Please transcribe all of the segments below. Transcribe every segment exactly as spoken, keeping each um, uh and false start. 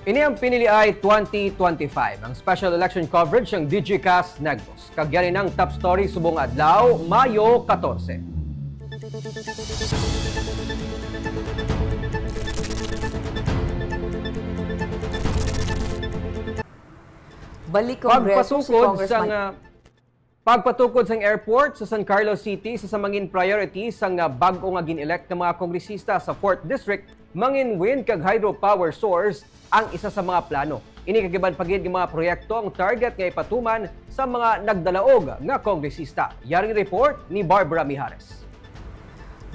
Ini ang Pinili Ay twenty twenty-five, ang special election coverage ng Digicast Negros. Kag yan ang top story subong adlaw, Mayo katorse. Balik Kongreso si Pagpatukod Congressman sang, ah, pagpatukod sang airport sa San Carlos City sa, sa mangin priority sang, ah, bag-o nga gin-elect nga mga kongresista sa fourth District, mangin wind kag hydropower source ang isa sa mga plano. Ini kag iban pa gid nga mga proyekto ang target nga ipatuman sa mga nagdalaog nga kongresista. Yaring report ni Barbara Mijares.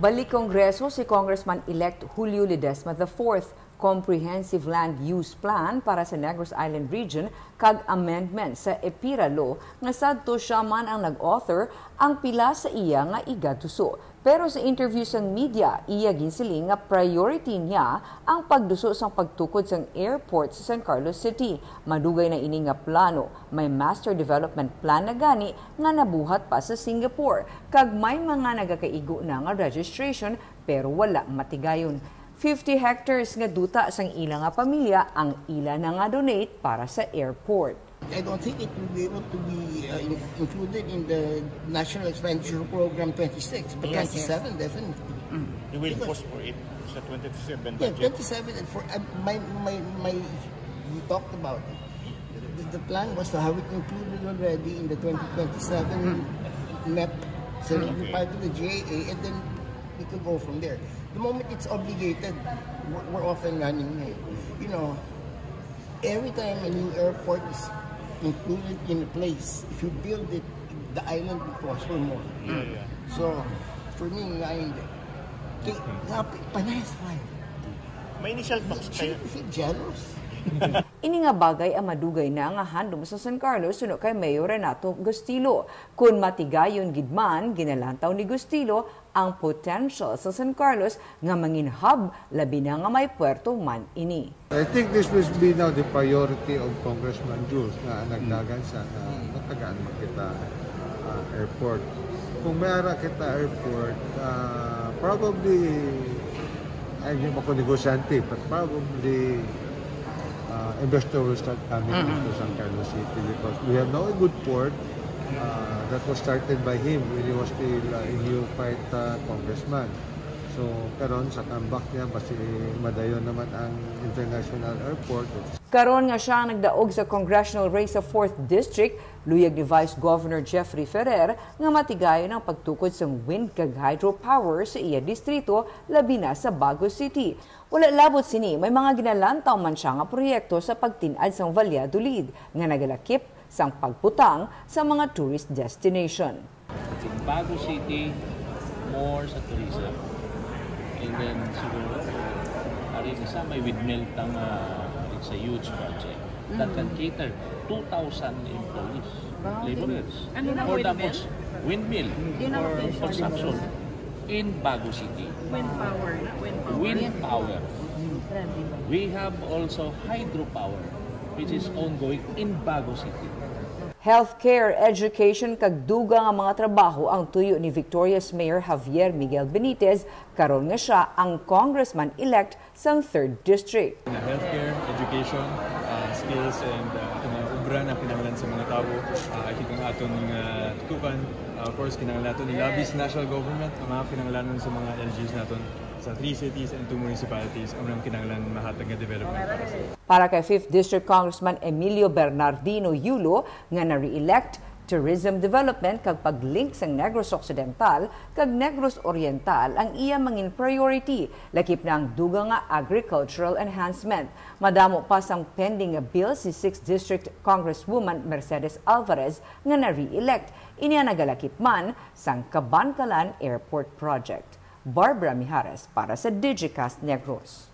Balik Kongreso si Congressman-elect Julio Ledesma the fourth, Comprehensive Land Use Plan para sa Negros Island Region kag amendment sa EPIRA Law nga sadto siya man ang nag-author, ang pila sa iya nga igatuso. Pero sa interview sang media, iya ginsiling nga priority niya ang pagduso sang pagtukod sang airport sa San Carlos City. Madugay na ini nga plano. May master development plan na gani nga nabuhat pa sa Singapore, kag may mga nagakaigo na nga registration pero wala matigayon. Fifty hectares nga duta sang ila nga pamilya ang ila na nga donate para sa airport. I don't think it will be able to be, uh, in-, included in the National Expenditure Program twenty-six, but Yes, yes. twenty-seven, definitely. Mm. You will Because push for it sa twenty-seven Yeah, budget. twenty-seven, and for, uh, my, my, my, we talked about it. The, the plan was to have it included already in the twenty twenty-seven Mm. map. So, Mm. you're part of the G A A, and then we could go from there. The moment it's obligated, we're, we're off and running na eh. You know, every time a new airport is included in a place, if you build it, the island will prosper more. Yeah, yeah. So, for me, nga hindi. Kay, nga, panay sa fire. May initial box She, kayo. she jealous. Ini nga bagay ang madugay na nga handom sa San Carlos suno kay Mayor Renato Gustilo. Kun matigayon gid man, ginalantaw ni Gustilo ang potential sa San Carlos nga mangin hub, labi na nga may puerto man ini. I think this will be now the priority of Congressman Jules nga nagdagan sa nga matagaan man kita, ah, airport. Kung may ara kita airport, ah, probably, ay, hindi ako negosyante, but probably, uh, investor will start coming Mm-hmm. into San Carlos City because we have now a good port, uh, that was started by him when he was still, uh, a neophyte, uh, congressman. So, karon sa comeback niya, basi madayon naman ang international airport. Karon nga siya ang nagdaog sa congressional race sa fourth District, luyag ni Vice Governor Jeffrey Ferrer nga matigayon ang pagtukod sang wind kag hydropower sa iya distrito, labi na sa Bago City. Wala labot sini, may mga ginalantaw man siya nga proyekto sa pagtin-ad sang Valladolid nga nagalakip sang pagbutang sa mga tourist destination. In Bago City, more sa tourism. And then siguro, ari isa may windmill tang, ah, it's a huge project that can Mm. cater two thousand employees, Wow. laborers. Ano na, For the windmill? most windmill Di na for location. consumption in Bago City. Wind power na, wind power. Wind power. Grabe ba? We have also hydropower, which is ongoing in Bago City. Healthcare, education, kag dugang nga mga trabaho ang tuyo ni Victoria's Mayor Javier Miguel Benitez, karon nga sia ang congressman-elect sang third District. Na healthcare, education, ah, skills, and, ah, mga obra na kinahanglan sa mga tawo. Ah, I think ang aton nga tutukan, ah, of course, kinahanglan naton i-lobby sa national government ang mga kinahanglanon sa mga L G Us naton sa three cities and two municipalities ang kinahanglan mahatag nga development para sa Para kay fifth District Congressman Emilio Bernardino Yulo nga na-re-elect, tourism development kag pag-link sang Negros Occidental kag Negros Oriental ang iya mangin priority, lakip na ang dugang nga agricultural enhancement. Madamo pa sang pending nga bill si sixth District Congresswoman Mercedes Alvarez nga na-re-elect. Ini ang nagalakip man sang Kabankalan Airport Project. Barbara Mijares para sa Digicast Negros.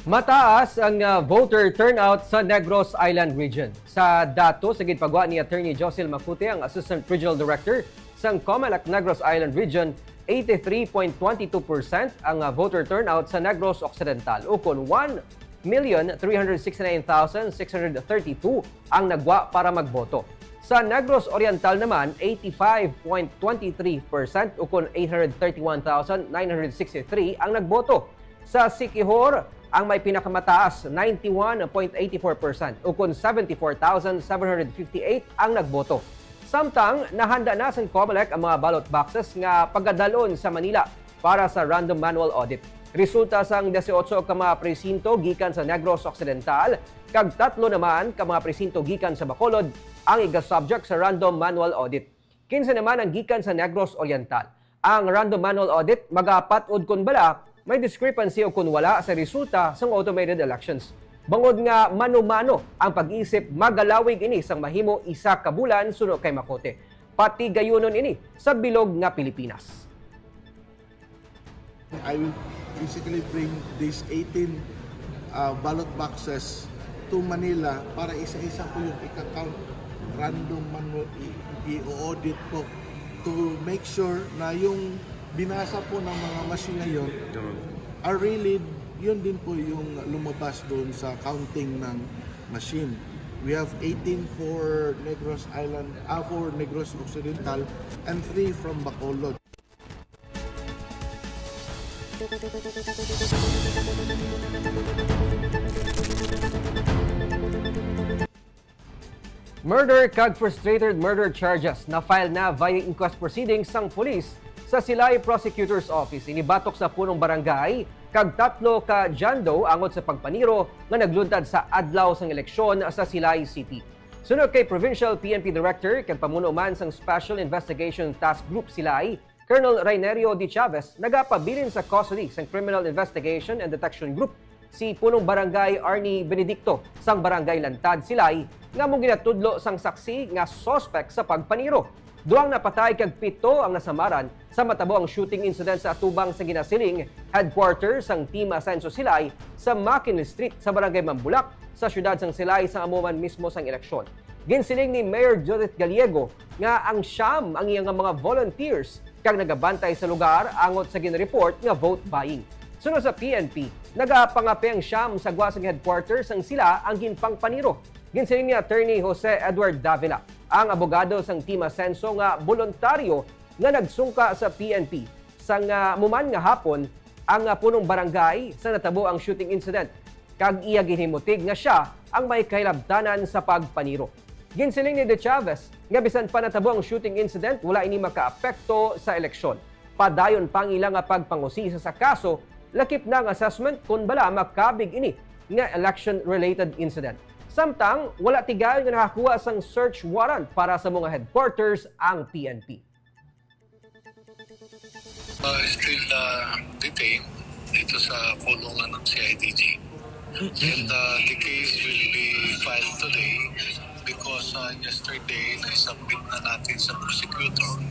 Mataas ang, ah, voter turnout sa Negros Island Region. Sa datos nga ginpagwa ni Attorney Josil Macute, ang Assistant Regional Director sang COMELEC Negros Island Region, eighty-three point twenty two percent ang, ah, voter turnout sa Negros Occidental, ukon one million three hundred sixty-nine thousand six hundred thirty-two ang nagwa para magboto. Sa Negros Oriental naman, eighty-five point twenty-three percent, ukon eight hundred thirty-one thousand nine hundred sixty-three ang nagboto. Sa Siquijor, ang may pinakamataas, ninety-one point eighty-four percent, ukon seventy-four thousand seven hundred fifty-eight ang nagboto. Samtang nahanda na sang COMELEC ang mga ballot boxes nga pagadalon sa Manila para sa random manual audit. Resulta sang dieciocho ka mga presinto gikan sa Negros Occidental kag tatlo naman ka mga presinto gikan sa Bacolod ang iga-subject sa random manual audit. Kinsa naman ang gikan sa Negros Oriental? Ang random manual audit magapat-od kon bala may discrepancy o kon wala sa resulta sang automated elections. Bangod nga mano-mano ang pag-isip, magalawig ini sang mahimo isa ka bulan suno kay Macute. Patigayunon ini sa bilog nga Pilipinas. I will basically bring these eighteen uh, ballot boxes to Manila para isa-isa ko yung ika-count. Random man mo i-audit po to make sure na yung binasa po ng mga machine ngayon are really, yun din po yung lumabas doon sa counting ng machine. We have eighteen for Negros Island, ah, for Negros Occidental, and three from Bacolod. Murder kag frustrated murder charges na-file na via inquest proceedings sang pulis sa Silay Prosecutor's Office. Ini batok sa punong barangay kag tatlo ka John Doe angot sa pagpaniro nga nagluntad sa adlaw sang eleksyon sa Silay City. Suno kay Provincial P N P Director kag pamuno man sang Special Investigation Task Group Silay, Colonel Rainerio D. Chavez, nagapabilin sa custody sang Criminal Investigation and Detection Group si Punong Barangay Arnie Benedicto sang Barangay Lantad, Silay, nga amo ginatudlo sang saksi nga suspek sa pagpaniro. Duha ang napatay kag pito ang nasamaran sa matabo ang shooting incident sa atubang sa ginasiling headquarters sang Team Asenso Silay sa McKinley Street sa Barangay Mambulak sa siyudad sang Silay, sang amo man mismo sang eleksyon. Ginsiling ni Mayor Judith Gallego nga ang siyam ang iya nga mga volunteers kag nagabantay sa lugar angot sa ginreport nga vote buying. Suno sa P N P, nagapangape ang siyam sa gwa sang headquarters sang Silay ang ginpangpaniro. Ginsiling ni Attorney Jose Edward Davila, ang abogado sang Team Asenso, nga boluntaryo nga nagsungka sa P N P. Sang, ah, amo man nga hapon, ang, ah, punong barangay sa natabo ang shooting incident, kag iya ginhimutig nga sia ang may kahilabtanan sa pagpaniro. Ginsiling ni De Chavez nga bisan pa natabo ang shooting incident, wala ini makaapekto sa eleksyon. Padayon pa ang ila nga pagpangusi sa, sa kaso, lakip na ang assessment kon bala makabig ini nga election-related incident. Samtang wala tigayon nga nakakuha sang search warrant para sa mga headquarters ang P N P. Uh, still uh, detained dito sa kulungan ng C I D G. And uh, the case will be filed today because uh, yesterday na-submit na natin sa prosecutor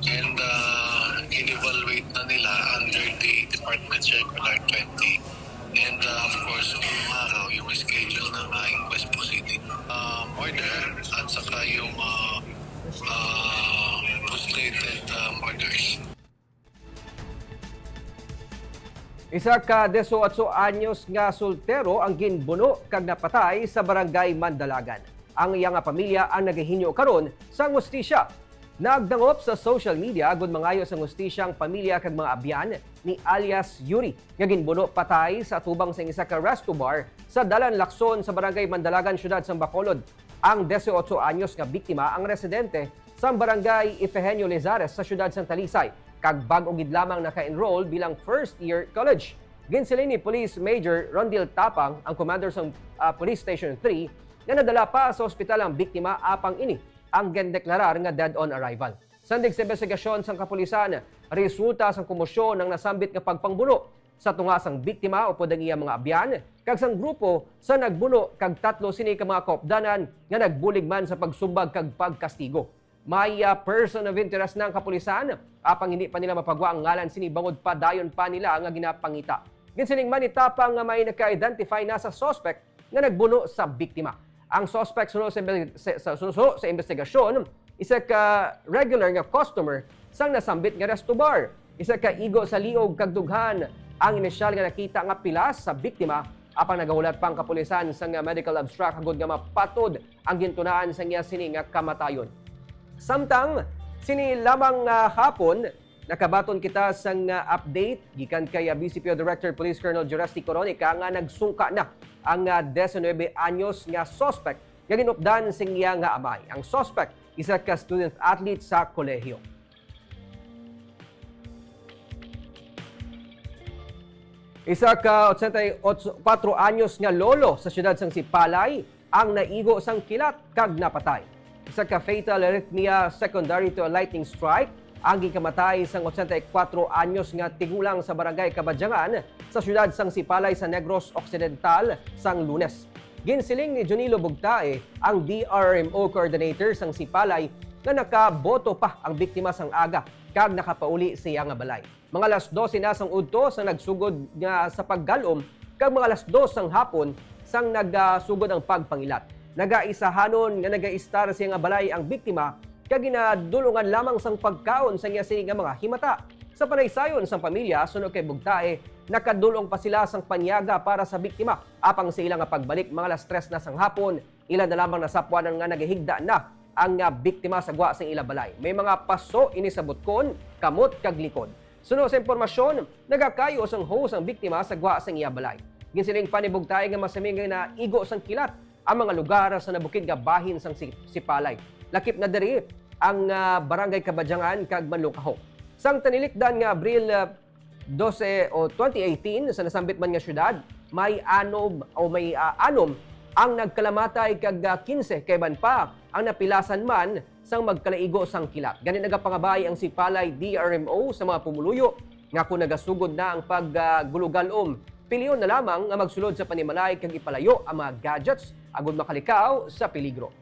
and uh, in-evaluate na nila under the Department Circular twenty. And uh, of course, ngayong araw, yung schedule ng uh, inquest proceeding, uh, murder at saka yung uh, uh, frustrated uh, murders. Isa ka dieciocho anyos nga soltero ang ginbuno kag napatay sa Barangay Mandalagan. Ang iya nga pamilya ang nagahinyo karon sang hustisya. Nagdangop sa social media agud mangayo sang hustisya ang pamilya kag mga abyan ni alias Yuri, nga ginbuno patay sa atubang sang isa ka resto bar sa Dalan Lacson sa Barangay Mandalagan, Siyudad sang Bacolod. Ang dieciocho anyos nga biktima ang residente sa Barangay Ifegenio Lizares sa siyudad sang Talisay, kag bag-o gid lamang naka-enroll bilang first year college. Ginsiling ni Police Major Rondil Tapang, ang commander sa, ah, Police Station three, nga nadala pa sa ospital ang biktima apang ini ang gindeklarar nga dead on arrival. Sandig sa imbestigasyon sang kapulisan, resulta sang komosyon ang nasambit nga pagpangbuno sa tunga sang biktima upod ang iya mga abyan kag sang grupo sa nagbuno kag tatlo sini ka mga kaupdanan nga nagbulig man sa pagsumbag kag pagkastigo. May, ah, person of interest na ang kapulisan, apang hindi pa nila mapagwa ang ngalan sini bangod padayon pa nila nga ginapangita. Ginsiling man ni Tapang nga may naka-identify na sa suspect nga nagbuno sa biktima. Ang suspect, suno sa, sa, sa, suno sa investigasyon, isa ka regular nga customer sang nasambit nga resto bar. Isa ka igo sa liog kag dughan ang inisyal nga nakita nga pilas sa biktima, apang nagahulat pa ang kapulisan sang medical abstract agud nga mapatod ang gintunaan sang iya sini nga kamatayon. Samtang sini lamang nga hapon, nakabaton kita sang, ah, update gikan kay, ah, B C P O Director Police Colonel Juresti Coronica nga nagsungka na ang, ah, diecinuebe anyos nga suspect nga ginupdan sing iya nga amay. Ang suspect, isa ka student athlete sa kolehiyo. Isa ka otsenta y kuwatro anyos nga lolo sa siyudad sang Sipalay ang naigo sang kilat kag napatay. Isa ka fatal arrhythmia secondary to a lightning strike ang gikamatay sang otsenta y kuwatro anyos nga tigulang sa barangay Kabadyangan sa siyudad sang Sipalay sa Negros Occidental sang Lunes. Ginsiling ni Junilo Bugtae, ang D R M O coordinator sang Sipalay, nga nakaboto pa ang biktima sang aga kag nakapauli sa iya nga balay. Mga alas dose na sang udto sang nagsugod nga sa paggal-om kag mga alas dos sang hapon sang nagasugod ang pagpangilat. Nagaisahanon nga nagaistar sa iya nga balay ang biktima kag ginadul-ongan lamang sang pagkaon sang iya sini nga mga himata. Sa panaysayon sang pamilya, suno kay Bugtae, nakadul-ong pa sila sang panyaga para sa biktima. Apang sa ila nga pagbalik mga alas tres na sang hapon, ila na lamang nasapuanan nga nagahigda na ang, ah, biktima sa gwa sang ila balay. May mga paso ini sa butkon, kamot, kag likod. Suno sa impormasyon, nagakayo sang hose ang biktima sa gwa sang iya balay. Ginsiling pa ni Bugtae nga masami nga naigo sang kilat ang mga lugar sa nabukid nga bahin sang Si-, Sipalay. Lakip na diri ang, ah, Barangay Kabadyangan kag Manlukahok. Sang tinilikdan nga Abril, ah, dose o twenty eighteen, sa nasambit man nga syudad, may anom o may, ah, anom ang nagkalamatay kag, ah, kinse kaiban pa ang napilasan man sang magkalaigo sang kilat. Gani nagapangabay ang Sipalay D R M O sa mga pumuluyo nga kon nagasugod na ang pag, ah, gulugalom, pilion na lamang nga magsulod sa panimalay kag ipalayo ang mga gadgets agud makalikaw sa peligro.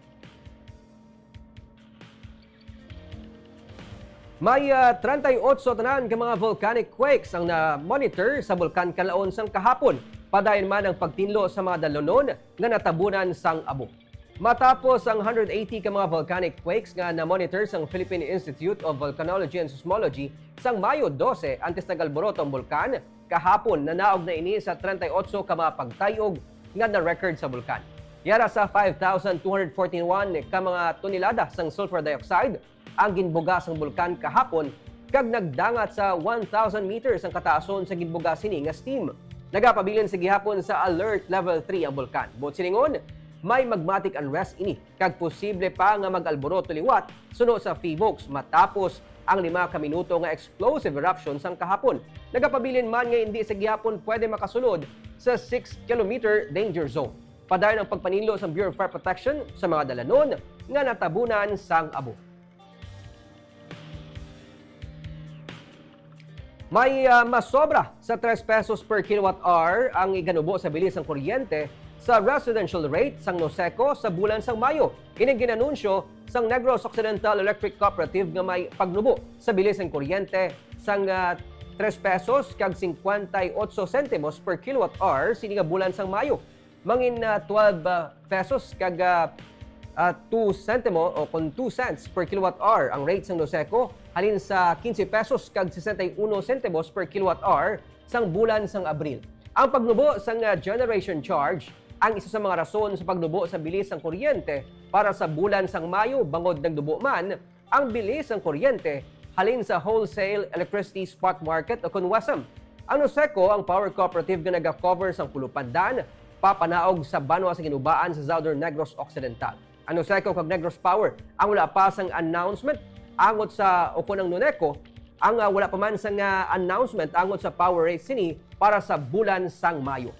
May, ah, treinta y ocho tanan ka mga volcanic quakes ang na-monitor sa Bulkan Kalaon sang kahapon. Padayon man ang pagtinlo sa mga dalanon nga natabunan sang abo. Matapos ang hundred eighty ka mga volcanic quakes nga na-monitor sang Philippine Institute of Volcanology and Seismology sang Mayo dose, antes nag-alboroto ang bulkan, kahapon, nanaog na ini sa treinta y ocho ka mga pagtay-og nga na-record sa bulkan. Yara sa five thousand two hundred forty-one ka mga tonelada sang sulfur dioxide ang ginbuga sang bulkan kahapon, kag nagdangat sa one thousand meters ang kataason sa ginbuga sini nga steam. Nagapabilin sa gihapon sa Alert Level three ang bulkan. Buot silingon, may magmatic unrest ini, kag posible pa nga mag-alboroto liwat suno sa PHIVOLCS matapos ang lima ka minuto nga explosive eruption sang kahapon. Nagapabilin man nga indi sa gihapon pwede makasulod sa six kilometer danger zone. Padayon ang pagpaninlo sang Bureau of Fire Protection sa mga dalanon nga natabunan sang abo. May, ah, masobra sa tres pesos per kilowatt hour ang iganubo sa bili sang kuryente sa residential rate sang NOCECO sa bulan sang Mayo. Ini ginanunsyo sang Negros Occidental Electric Cooperative nga may pagnubo sa bili sang kuryente sang, ah, tres pesos kag cincuenta y ocho sentimos per kilowatt hour sini nga bulan sang Mayo. Mangin, ah, twelve, ah, pesos kag, ah, ah, two sentimo o kon two cents per kilowatt hour ang rate sang NOCECO, halin sa quince pesos kag sesenta y uno sentimos per kilowatt hour sang bulan sang Abril. Ang pagnubo sang, ah, generation charge ang isa sa mga rason sa pagnubo sa bilis sang kuryente para sa bulan sang Mayo, bangod nagnubo man ang bilis sang kuryente halin sa Wholesale Electricity Spot Market o kon WESM. Ang NOCECO ang power cooperative nga naga-cover sang Pulo Pandan, papanaog sa banwa sa Ginubaan sa Southern Negros Occidental. Ang NOCECO kag Negros Power ang wala pa sang announcement angot sa, o kon ang NONECO ang, ah, wala pa man sang, ah, announcement angot sa power rate sini para sa bulan sang Mayo.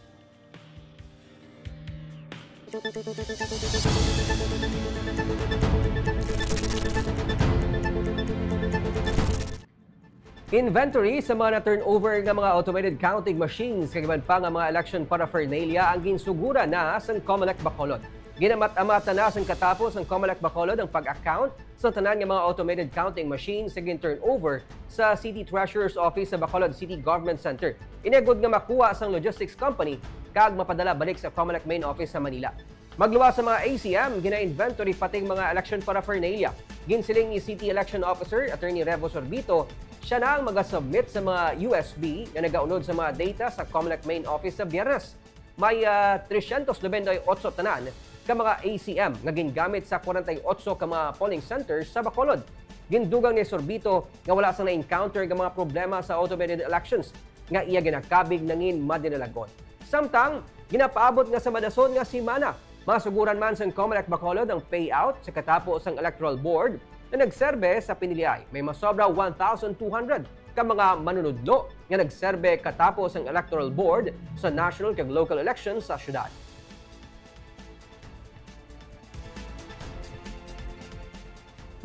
Inventory sa mga na-turnover nga mga automated counting machines kag iban pa nga mga election paraphernalia ang ginsuguran na sang Comelec Bacolod. Ginamat-amatan na sang katapos sang Comelec Bacolod ang pag-account sa tanan nga mga automated counting machines nga gin-turnover sa City Treasurer's Office sa Bacolod City Government Center. Ini agud nga makuha sang logistics company kag mapadala balik sa Comelec main office sa Manila. Magluwas sa mga A C M, gina-inventory pati ang mga election paraphernalia. Ginsiling ni City Election Officer Attorney Revo Sorbito, siya na ang magasubmit sa mga U S B nga nagaunod sa mga data sa Comelec main office sa Biyernes. May, ah, trescientos noventa y ocho tanan ka mga A C M nga gingamit sa kwarenta y ocho ka mga polling centers sa Bacolod. Gindugang ni Sorbito nga wala sang na-encounter nga mga problema sa automated elections nga iya ginakabig nangin madinalag-on. Samtang, ginapaabot nga sa madason nga semana, masuguran man sang Comelec Bacolod ang payout sa katapo sang Electoral Board nga nagserbe sa piniliay. May masobra one thousand two hundred ka mga manunudlo nga nagserbe katapo sang Electoral Board sa national kag local elections sa syudad.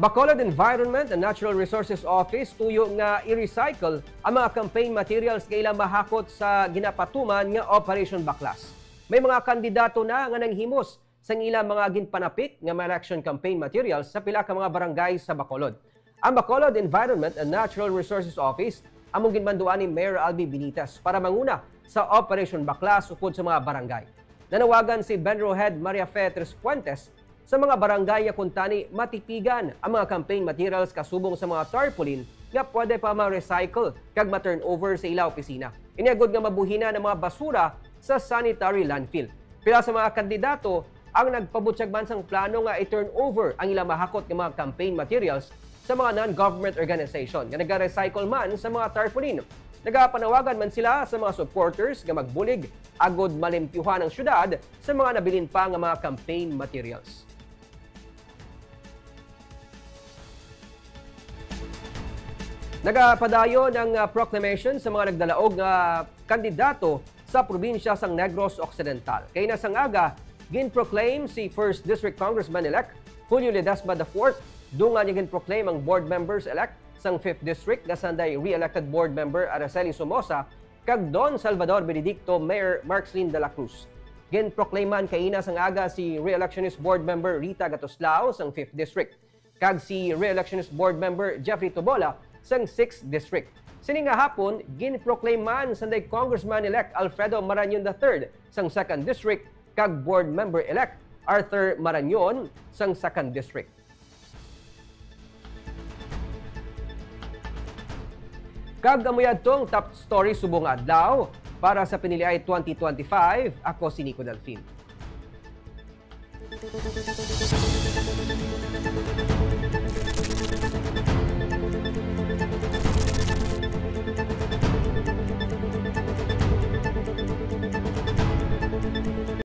Bacolod Environment and Natural Resources Office tuyo nga i-recycle ang mga campaign materials nga ila mahakot sa ginapatuman nga Operation Baklas. May mga kandidato na nga nanghimos sang ila mga ginpanapik nga mga election campaign materials sa pila ka mga barangay sa Bacolod. Ang Bacolod Environment and Natural Resources Office among ginmanduan ni Mayor Albi Benitez para manguna sa Operation Baklas upod sa mga barangay. Nanawagan si Benro Head Maria Fe Tres Puentes sa mga barangay nga kuntani matipigan ang mga campaign materials kasubong sa mga tarpaulin nga pwede pa ma-recycle kag ma-turnover sa ila opisina. Ini agud nga mabuhinan ang mga basura sa sanitary landfill. Pila sa mga kandidato ang nagpabutyag man sang plano nga i-turnover ang ila mahakot nga mga campaign materials sa mga non-government organization nga nagarecycle man sa mga tarpaulin. Nagapanawagan man sila sa mga supporters nga magbulig agud malimpyuhan ang syudad sa mga nabilin pa nga mga campaign materials. Nagapadayon ang, ah, proclamation sa mga nagdalaog nga kandidato sa probinsya sang Negros Occidental. Kaina sang aga, gin-proclaim si First District Congressman-elect Julio Ledesma the fourth, dungan niya gin-proclaim ang board members-elect sang Fifth District nga sanday re-elected board member Araceli Somoza kag Don Salvador Benedicto Mayor Marceline de la Cruz. Gin-proclaim man kaina sang aga si re-electionist board member Rita Gatuslao sang Fifth District kag si re-electionist board member Jeffrey Tobola sang Sixth District. Sini nga hapon, gin-proclaim man sanday Congressman-elect Alfredo Marañon the third sang Second District kag Board Member-elect Arthur Marañon sang Second District. Kag amo yadtong top story subong nga adlaw para sa Piniliay twenty twenty-five. Ako si Nico Delfin.